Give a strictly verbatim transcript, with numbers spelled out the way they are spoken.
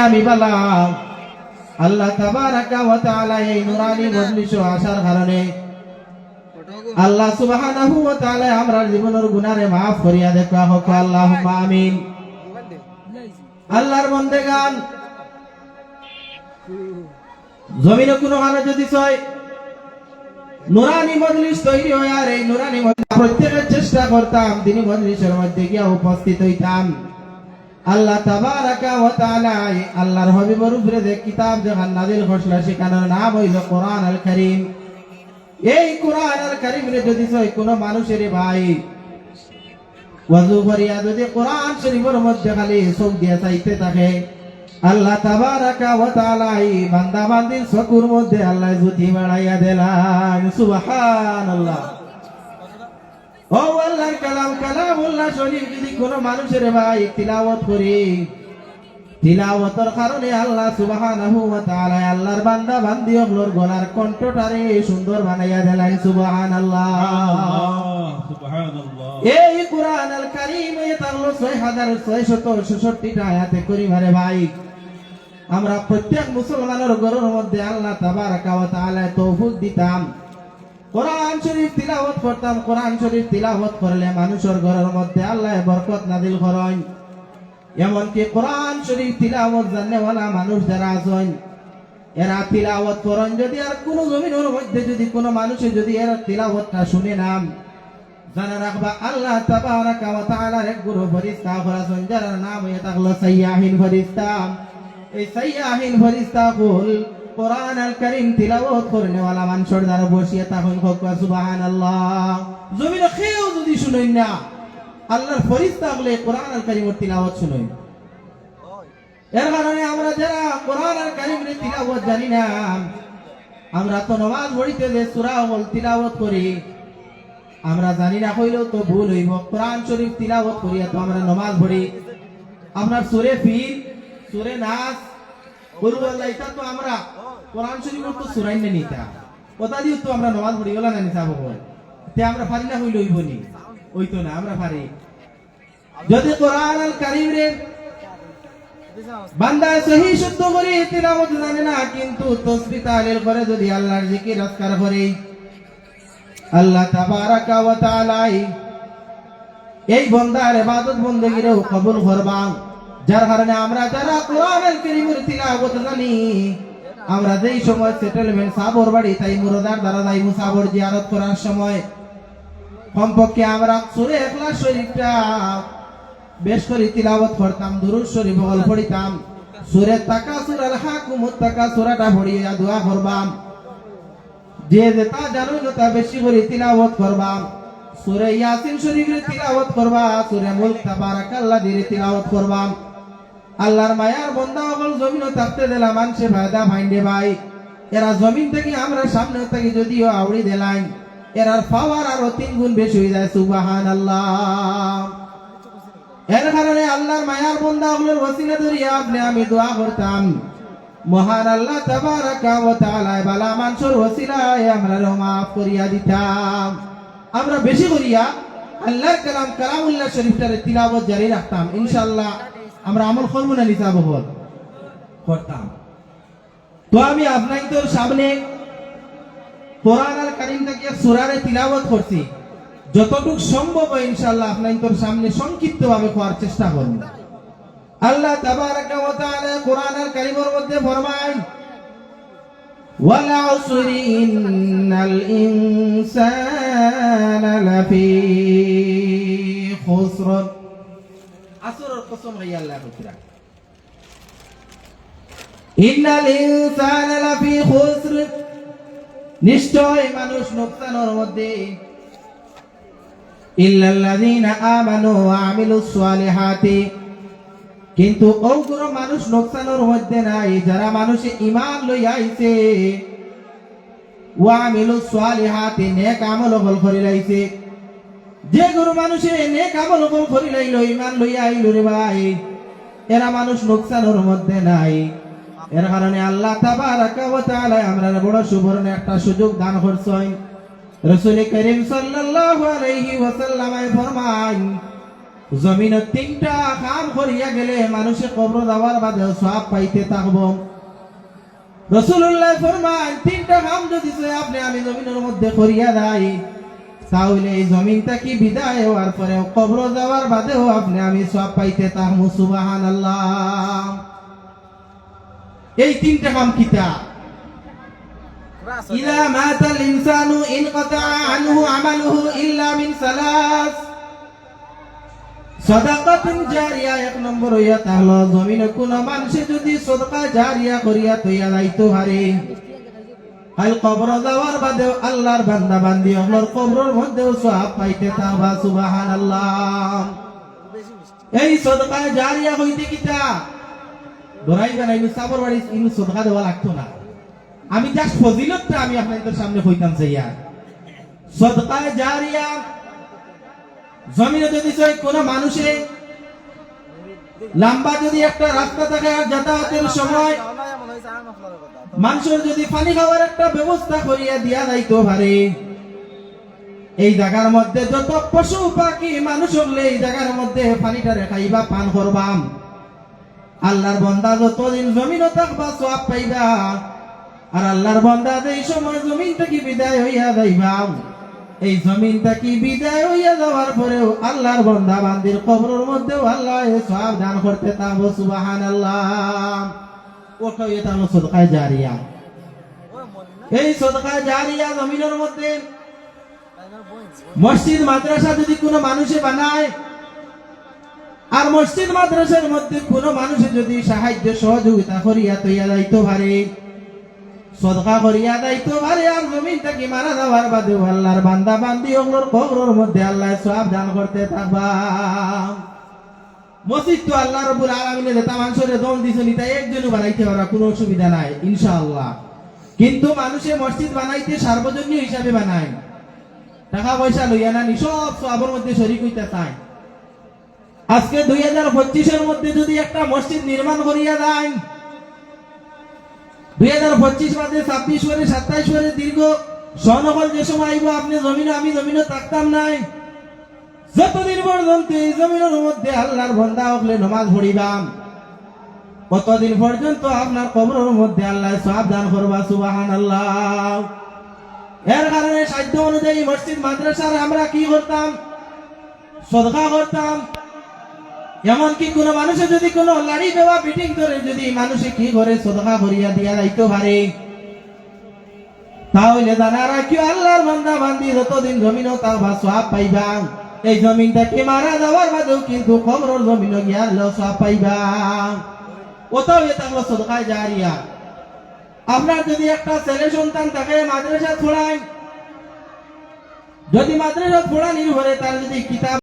আমি বালা, আল্লাহ তাবারাকা ওয়া তাআলা এই নুরানি মজলিসো আসার কারণে আল্লাহ সুবহানাহু ওয়া তাআলা আমরার জীবনর গুনারে মাফ করিয়া দেউক্কা, কউক্কা আল্লাহুম্মা আমিন। আল্লাহর বন্দেগান, জমিনো কুনুখানো যদি ছয় নুরানি মজলিস তৈরি অয়, আর এই নুরানি মজলিস প্রত্যেকে চেষ্টা করতাম দিনি মজলিসর মধ্যে গিয়া উপস্থিত অইতাম। আল্লাহ তাবারাকা ওয়া তাআলা আল্লাহর হাবিবর উপরে যে কিতাব যেখান নাজিল করছিলা, সেখানর নাম অইলো কোরআন আল কারীম। এই কোরআন আল কারীমরে যদি ছয় কুনু মানুষে রে ভাই ওয়াজু করিয়া যদি কোরআন শরীফর মধ্যে খালি চউখ দিয়া চাইতে থাকে, আল্লাহ তাবারাকা ওয়া তাআলা এই বান্দা বান্দির চকুর মধ্যে আল্লায় জ্যোতি বাড়াইয়া দিলাইন। সুবহানাল্লাহ। ও আল্লাহর কালাম, কালামুল্লাহ শরীফ যদি কুনু মানুষে রে ভাই তিলাওয়াত করে, তিলাওয়াতর কারণে আল্লাহ সুবহানাহু ওয়া তাআলা আল্লাহর বান্দা বান্দি অকলর গলার কণ্ঠটারে সুন্দর বানাইয়া দিলাইন। সুবহানাল্লাহ। আল্লাহ, সুবহানাল্লাহ। এই কোরআন আল কারীমে থাকলো ছয় হাজার ছয়শত ছেষট্টিটা আয়াতে করিমা রে ভাই। আমরা প্রত্যেক মুসলমানর ঘরর মধ্যে আল্লাহ তাবারাকা ওয়া তাআলা তৌফিক দিতাম, কোরআন শরীফ তিলাওয়াত করতাম। কোরআন শরীফ তিলাওয়াত করলে মানুষর ঘরর মধ্যে আল্লায় বরকত নাজিল করইন। এমনকি কোরআন শরীফ তিলাওয়াত জানেওয়ালা মানুষ যারা আছইন, এরা তিলাওয়াত করইন যদি আর কুনু জমিনর মধ্যে যদি কুনু মানুষে যদি এরা তিলাওয়াতটা শুনে না, জানা রাখবা আল্লাহ তাবারাকা ওয়া তাআলার এক গুরু ফেরেশতা অকল আছইন, যারার নাম অইয়া থাকলো সাইয়াহিন ফেরেশতা। এই সাইয়াহিন ফেরেশতা অকল কোরআন আল কারীম তিলাওয়াত করনেওয়ালা মানষর দ্বারা বসিয়া থাকইন। কউক্কা সুবহানাল্লাহ। জমিনো কেউ যদি শুনইন না, আল্লাহর ফেরেশতা অকলে কোরআন আল কারীমর তিলাওয়াত শুনইন। এর কারণে আমরা যারা কোরআন আল কারীমরে তিলাওয়াত জানি না, আমরা তো নমাজ পড়িতে যে সূরা অকল তিলাওয়াত করি, আমরা জানি না কইলেও তো ভুল অইবো। কোরআন শরীফ তিলাওয়াত করিয়া তো আমরা নমাজ পড়ি। আপনার সূরা ফিল, সূরা নাস, কুল হু আল্লাহ, ইতা তো আমরা কোরআন শরীফর তো সূরাইন না নি ইতা। অতা দিয়াউ তো আমরা নমাজ পড়ি, অলা না নি সাব অকল। তে আমরা পারি না কইলে অইবো নি? অইতো না, আমরা পারি। যদি কোরআন আল কারীমরে বান্দায় সহি শুদ্ধ করি তিলাওয়াত জানে না, কিন্তু তসবিহ তাহলিল করে, যদি আল্লাহর জিকির আজকার করে, আল্লাহ তাবারাকা ওয়া তাআলায় এই বন্দার ইবাদত বন্দেগিরেও কবুল করবা। যার কারণে আমরা যারা কোরআন আল কারীমর তিলাওয়াত জানি, আমরা যেই সময় সেটেলমেন্ট সাবর বাড়ি যাইমু, রোজার দ্বারা যাইমু, সাবর জিয়ারত করার সময় কমপক্ষে আমরা সূরা ইখলাস শরীফটা বেশ করি তিলাওয়াত করতাম, দুরূদ শরীফ অকল পড়িতাম। সূরা তাকাসুর, আলহাকুমুত তাকাসুর, ইটা পড়িয়া দোয়া করবাম। যে যেটা জানইন অতা বেশি করি তিলাওয়াত করবাম। সূরা ইয়াসিন শরীফরে তিলাওয়াত করবা, সূরা মুলক তাবারাকাল্লাযীরে তিলাওয়াত করবাম। আল্লাহর মায়ার বন্দা অকল জমিনো থাকতে দিলা মানষে ফায়দা পাইন রে ভাই। এরা জমিন থাকি আমরা সামনে থাকি যদিও আউড়ি দিলাইন, এরার পাওয়ার আরো তিন গুণ বেশি অইযায়। সুবহানাল্লাহ। এর কারণে আল্লাহর মায়ার বন্দা অকলর ওসিলা ধরিয়া আপনে আমি দোয়া করতাম, মহান আল্লাহ তাবারাকা ওয়া তাআলায় বালা মানষর ওসিলায় আমরারেও মাফ করিয়া দিতা। আমরা বেশি করিয়া আল্লাহর কালাম কালামুল্লাহ শরীফটারে তিলাওয়াত জারি রাখতাম। ইনশাআল্লাহ আমরা আমল করমু না নি সাব অকল? করতাম। তো আমি আপনাইনতর সামনে কোরআন আল কারীম থাকি এক সূরারে তিলাওয়াত করছি। যতটুক সম্ভব অয় ইনশাআল্লাহ আপনাইনতর সামনে সংক্ষিপ্তভাবে কওয়ার চেষ্টা করমু। আল্লাহ তাবারাকা ওয়া তাআলা কোরআন আল কারীমর মধ্যে ফরমাইন, "ওয়াল আসরি ইন্নাল ইনসানা লাফি খুসর।" আসরর কসম খাইয়া আল্লায় কইরা, "ইন্নাল ইনসানা লাফি খুসর।" নিশ্চয় মানুষ নোকসানর মধ্যে। ইল্লাল্লাযীনা আমানু ওয়া আমিলুস সালিহাতি, কিন্তু অউ গুরু মানুষ নোকসানর মধ্যে নাই, যারা মানুষে ঈমান লইয়া আইছে, ওয়া আমিলুস সালিহাতি, নেক আমল অকল করিলাইছে। যে গুরু মানুষে নেক আমল অকল করিলাইলো, ঈমান লইয়া আইলো রে ভাই, এরা মানুষ নোকসানর মধ্যে নাই। এর কারণে আল্লাহ তাবারাকা ওয়া তাআলায় আমরারে বড় সুবর্ণ একটা সুযোগ দান করছইন। রাসূল করিম সাল্লাল্লাহু আলাইহি ওয়াসাল্লামে ফরমাইন, জমিনো তিনটা কাম করিয়া গেলে মানুষে কবরো যাওয়ার বাদেও সওয়াব পাইতে থাকবো। রাসুলুল্লায় ফরমাইন, তিনটা কাম যুদি চাই আপনে আমি জমিনর মধ্যে করিয়া যাই, তা অইলে এই জমিন থাকি বিদায় অওয়ার পরেও কবরো যাওয়ার বাদেও আপনে আমি সওয়াব পাইতে থাকমু। সুবহানাল্লাহ। এই তিনটা কাম কিতা? ইযা মাতাল ইনসানু ইনকাতাআ আনহু আমালুহু ইল্লা মিন সালাস। সাদাকাতুন জারিয়া এক নম্বর অইয়া থাকলো, জমিনো কুনু মানষে যুদি সদকা জারিয়া করিয়া থইয়া যাইতো পারে, কাইল কবরো যাওয়ার বাদেও আল্লার বান্দা বান্দি অকলর কবরর মধ্যেও সওয়াব পাইতে থাকবা। সুবহানাল্লাহ। এই সদকা জারিয়া কইতে কিতা? ডরাইবা না, ইনু সাবর বাড়ি ইনু সদকা দেওয়া লাগতো না। আমি just ফজিলতটা আমি আপনাইনতর সামনে কইতাম চাইয়ার। সদকা জারিয়া জমিনো যুদি চাই কুনু মানষে লম্বা যুদি একটা রাস্তা থাকে আর যাতায়াতর সময় মানষর যুদি পানি খাওয়ার একটা ব্যবস্থা করিয়া দিয়া যাইতো পারে, এই জাগার মধ্যে যত পশু পাখি মানুষ অকলে এই জাগার মধ্যে পানিটারে খাইবা, পান করবা। আল্লার বান্দা যতদিন জমিনো থাকবা সওয়াব পাইবা। আর আল্লার বান্দা যেই সময় জমিন থাকি বিদায় অইয়া যাইবা, এই জমিন থাকি বিদায় অইয়া যাওয়ার পরেও আল্লার বান্দা বান্দির কবরর মধ্যেও আল্লায় সওয়াব দান করতে থাকবো। সুবহানাল্লাহ। অটা অইয়া থাকলো সদকায়ে জারিয়া। এই সদকায়ে জারিয়া জমিনর মধ্যে মসজিদ মাদ্রাসা যুদি কুনু মানষে বানায়, আর মসজিদ মাদ্রাসার মধ্যে কুনু মানষে যুদি সাহায্য সহযোগিতা করিয়া থইয়া যাইতো পারে, সদকা করিয়া যাইতো পারে, আর জমিন থাকি মারা যাওয়ার বাদেও আল্লার বান্দা বান্দি অকলর কবরর মধ্যে আল্লায় সওয়াব দান করতে থাকবা। মসজিদ তো আল্লাহ রাব্বুল আলামিনে যেতা মানষরে ধন দিছইন, ইতা একজনও বানাইতে পারবা, কুনু অসুবিধা নাই, ইনশাআল্লাহ। কিন্তু মানষে মসজিদ বানাইতে সার্বজনীন হিসাবে বানাইন, টেকা পয়সা লইয়া না নি, সব সওয়াবর মধ্যে শরিক অইতা চাইন। আজকে দুই হাজার পঁচিশর মধ্যে যুদি একটা মসজিদ নির্মাণ করিয়া যাইন, দুই হাজার পঁচিশ বাদে ছাব্বিশ পরে, সাতাইশ পরে, দীর্ঘ সন অকল যে সময় আইবো, আপনে জমিনো, আমি জমিনো থাকতাম নায়। যতদিন পর্যন্ত এই জমিনর মধ্যে আল্লার বান্দা অকলে নমাজ পড়িবা, অতদিন পর্যন্ত আপনার কবরর মধ্যে আল্লায় সওয়াব দান করবা। সুবহানাল্লাহ। এর কারণে সাধ্য অনুযায়ী মসজিদ মাদ্রাসার আমরা কি করতাম? সদকা করতাম। এমনকি কুনু মানষে যুদি কুনু লাড়ি দেওয়া মিটিং করে, যুদি মানষে কি করে সদকা করিয়া দিয়া যাইতো পারে, তা অইলে জানা রাখিও, আল্লার বান্দা বান্দি যতদিন জমিনো থাকবা সওয়াব পাইবা। এই জমিন থাকি মারা যাওয়ার বাদেও কিন্তু কবরর জমিনো গিয়া আল্লায় সওয়াব পাইবা। অটা অইয়া থাকলো সদকায়ে জারিয়া। আপনার যুদি একটা ছেলে সন্তান থাকে মাদ্রাসাত পড়াইন, যুদি মাদ্রাসাত পড়ানির পরে তার যুদি কিতাব